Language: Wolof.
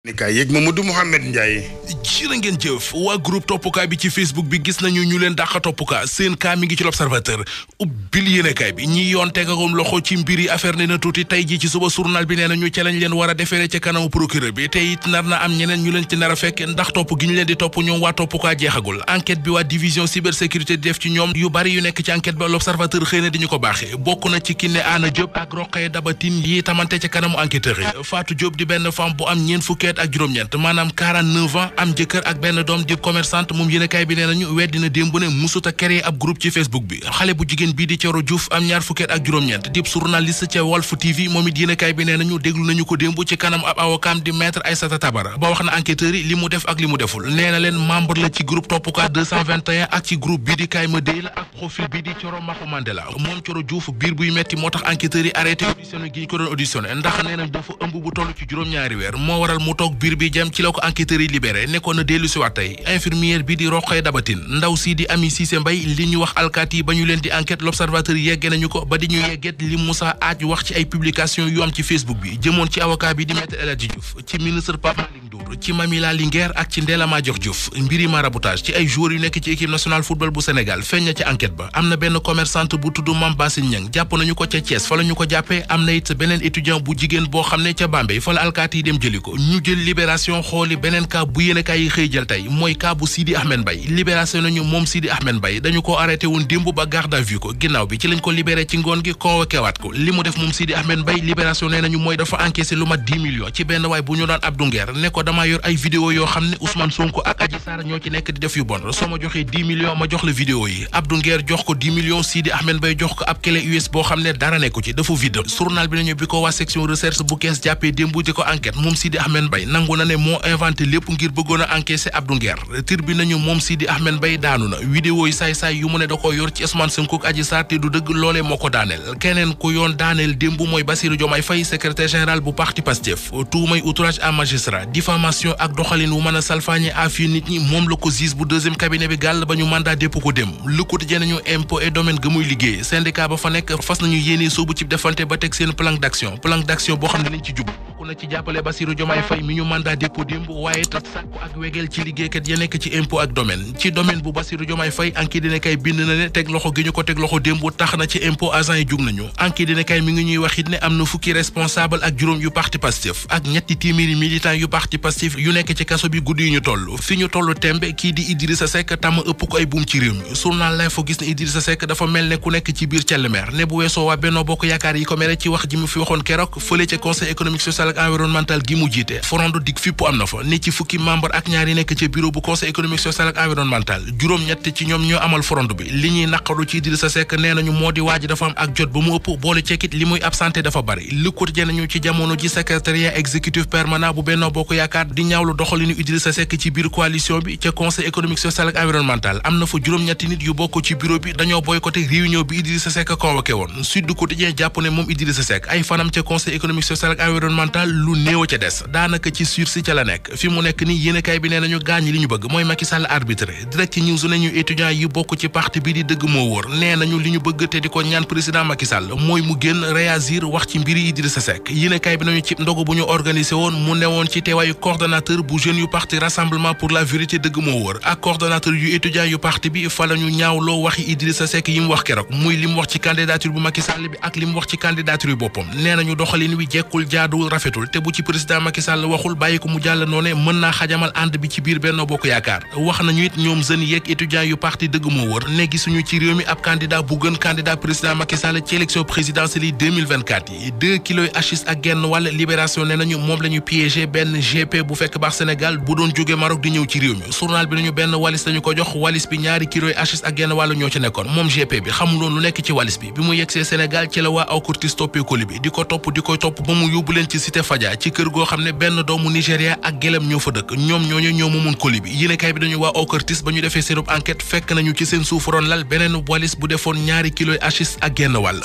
nikaay yeeg Mamadou Mouhamed Ndiaye. jërë ngeen jëf waa groupe toppukaa bi ci Facebook bi gis nañu ñu leen dàqa toppukaa seen kaa mi ngi ci l'Observateur ubbil yéenekaay bi ñi yoon tegagum loxo ci mbiri affaire ne na tuuti tey ji ci suba journal bi nee nañu ca lañ leen war a defeere ca kanamu procureur bi te it nar na am ñeneen ñu leen ci nar a fekk ndax topp gi ñu leen di topp ñoom waa toppukaa jeexagul enquête bi waa division cybersécurité di def ci ñoom yu bari yu nekk ci enquête ba l'Observateur xëy na di ñu ko baaxee bokk na ci Kiné Anna Diop ak Rokhaya Dabatine yi tamante ca kanamu enquêteur yi Fatou Diop di benn femme bu am ñeen fukki at ak juróom-ñeent maanaam 49 ans am jëkkër ak benn doom di commerçante moom yéenekaay bi nee nañu weddina démb ne musuta créé ab groupe ci Facebook bi xale bu jigéen bii di Thioro Diouf am ñaar fukki at ak juróom-ñeent di journaliste ca Walf TV moom it yéenekaay bi nee nañu déglu nañu ko démb ci kanam ab avocat di maître Aïssata Tabara ba wax na enquêteurs yi li mu def ak li mu deful nee na leen membre la ci groupe Toppukaa 221 ak ci groupe bii di Kaay Ma Déy la ak profil bii di Thioro Maxu Mandela moom Thioro Diouf biir buy metti moo tax enquêteurs yi arrêté auditionné gi ñu ko doon auditionné ndax nee nañ dafa ëmb bu toll ci juróom-ñaari weer moo waral mu toog biir bi jëm ci la ko enquêteurs yi libéré nekkoon na dellu si waat tey infirmière bi di Rokhaya Dabatine ndaw si di Ami Cissé Mbaye li ñu wax alkaati yi ba ñu leen di enquête l'Observateur yegge nañu ko ba di ñu yegget li Moussa Aaj wax ci ay publication yu am ci Facebook bi jëmoon ci avocat bi di Maître El Hadji Diouf ci ministre Pape Malick Ndour ci Mamila Linguère ak ci Ndella Madior Diouf mbiri maraboutage ci ay joueurs yu nekk ci équipe nationale football bu Sénégal feeñ na ci enquête ba am na benn commerçante bu tudd Mame Bassine Niang jàpp nañu ko ca Thiès fa la ñu ko jàppee am na it beneen étudiant bu jigéen boo xam ne ca Bambey fa la alkaati yi dem jëli ko ñu jël libération xooli beneen cas bu yéenekaay yi xëy jël tey mooy cas bu Sidi Ahmed Mbaye libération nañu moom Sidi Ahmed Mbaye dañu ko arrêté woon démb ba garde à vue ko ginnaaw bi ci lañ ko libéré ci ngoon gi convoqué waat ko li mu def moom Sidi Ahmed Mbaye libération nee nañu mooy dafa encaissé lu mat 10 millions ci benn waay bu ñu daan Abdou Nguer ne ko damaa yor ay vidéo yoo xam ne Ousmane Sonko ak Adji Sarr ñoo ci nekk di def yu bon soo ma joxee 10 millions ma jox la vidéo yi Abdou Nguer jox ko 10 millions Sidi Ahmed Mbaye jox ko ab clé US boo xam ne dara nekku ci dafa vide journal bi nañu bi ko waa section recherche bu kees jàppee démb di ko enquête moom Sidi Ahmed Mbaye nangu na ne moo inventé lépp ngir bëggoon a encaissé Abdou Nguer tir bi nañu moom Sidi Ahmed Mbaye daanu na vidéo yi saay-saay yu mu ne da ko yor ci Ousmane Sonko ak Adji Sarr te du dëgg loolee moo ko daaneel keneen ku yoon daaneel démb mooy Bassirou Diomaye Faye secrétaire général bu parti Pastef tuumay outrage à magistrat diffamation ak doxalin wu mën a salfaañe afi nit ñi moom la ko juge bu deuxième cabinet bi gàll ba ñu mandat dépôt ko dem Le Quotidien nañu impôt et domaine ga muy liggéey syndicat ba fa nekk fas nañu yéene soobu ci defante ba teg seen plan d'action boo xam ne lañ ci jub na ci jàppale Bassirou Diomaye Faye mi ñu mandat dépôt démb waaye te sàkku ak wegeel ci liggéeykat ya nekk ci impôt ak domaine ci domaine bu Bassirou Diomaye Faye enquête dina kay bind na ne teg loxo gi ñu ko teg loxo démb tax na ci impôt agent yi jug nañu enquête dina kay mi ngi ñuy wax it ne am na fukki responsable ak juróom yu parti Pastef ak ñetti téeméeri militant yu parti Pastef yu nekk ci kaso bi guddi yu ñu toll fi ñu toll tembe kii di Idrissa Seck tàmm ëpp ko ay buum ci réew mi journal lay fo gis ne Idrissa Seck dafa mel ne ku nekk ci biir Thielmer ne bu weesoo waa Benno Bokk Yaakaar yi ko mere ci wax ji mu fi waxoon keroog fële ca conseil économique social ak environnemental gi mu jiite forondo dig fipp am na fa ne ci fukki membre ak ñaari nekk ca bureau bu conseil économique social ak environnemental juróom-ñett ci ñoom ñoo amal forondo bi li ñuy naqaru ci Idrissa Seck nee nañu moo di waa ji dafa am ak jot ba mu ëpp boole cekkit li muy absenté dafa bari Le Quotidien nañu ci jamono ji secrétariat exécutif permanent bu Benno Bokk Yaakaar di ñaawlu doxalinu Idrissa Seck ci biir coalition bi ca conseil économique social ak environnemental am na fa juróom-ñetti nit yu bokk ci bureau bi dañoo boycotté réunion bi Idrissa Seck convoqué woon Sud Quotidien jàpp ne moom Idrissa Seck ay fanam ca conseil économique social ak environnemental lu néew ca des daanaka ci sursis ca la nekk fi mu nekk ni yéenekaay bi nee nañu gaañ li ñu bëgg mooy Macky Sall arbitré Direct News nañu étudiants yi bokk ci parti bi di dëgg moo wóor nee nañu li ñu bëgg te di ko ñaan président Macky Sall mooy mu génn réagir wax ci mbiri Idrissa Seck yéenekaay bi nañu ci ndogu bu ñu organisé woon mu newoon ci teewaayu coordonnateur bu jeunes yu parti Rassemblement pour la vérité dëgg moo wóor ak coordonnateur yu étudiants yu parti bi fa la ñu ñaawloo waxi Idrissa Seck yi mu wax keroog muy li mu wax ci candidature bu Macky Sall bi ak li mu wax ci candidature yu boppam nee nañu doxalin wi jekkul jaaduwul rafetul te bu ci président Macky Sall waxul bàyyi ko mu jàll noone mën naa xajamal ànd bi ci biir Benno Bokk Yaakaar wax nañu it ñoom jeunes yeeg étudiants yu parti dëgg moo wër ne gisuñu ci réew mi ab candidat bu gën candidat président Macky Sall ci élection présidentielle yi 2024 yi 2 kilos hachis ak genn wàll libération ne nañu moom la ñu piégé benn GP bu fekk baax Sénégal bu doon jóge Maroc di ñëw ci réew mi journal bi nañu benn walis lañu ko jox walis bi ñaari kilos hachis ak genn wàll ñoo ci nekkoon moom GP bi xamuloon lu nekk ci walis bi mu yegsee Sénégal ci la waa Awkurtis toppee colis bi di ko topp ba mu yóbbu leen ci cité Fadia ci kër goo xam ne benn doomu Nigéria ak gélem ñoo fa dëkk ñoom ñooñu ñoo moomoon colis bi yéenekaay bi dañu waa Awkurtis ba ñu defee seen enquête fekk nañu ci seen suufu ron lal beneen walis bu defoon ñaari kilos hachis ak genn wàll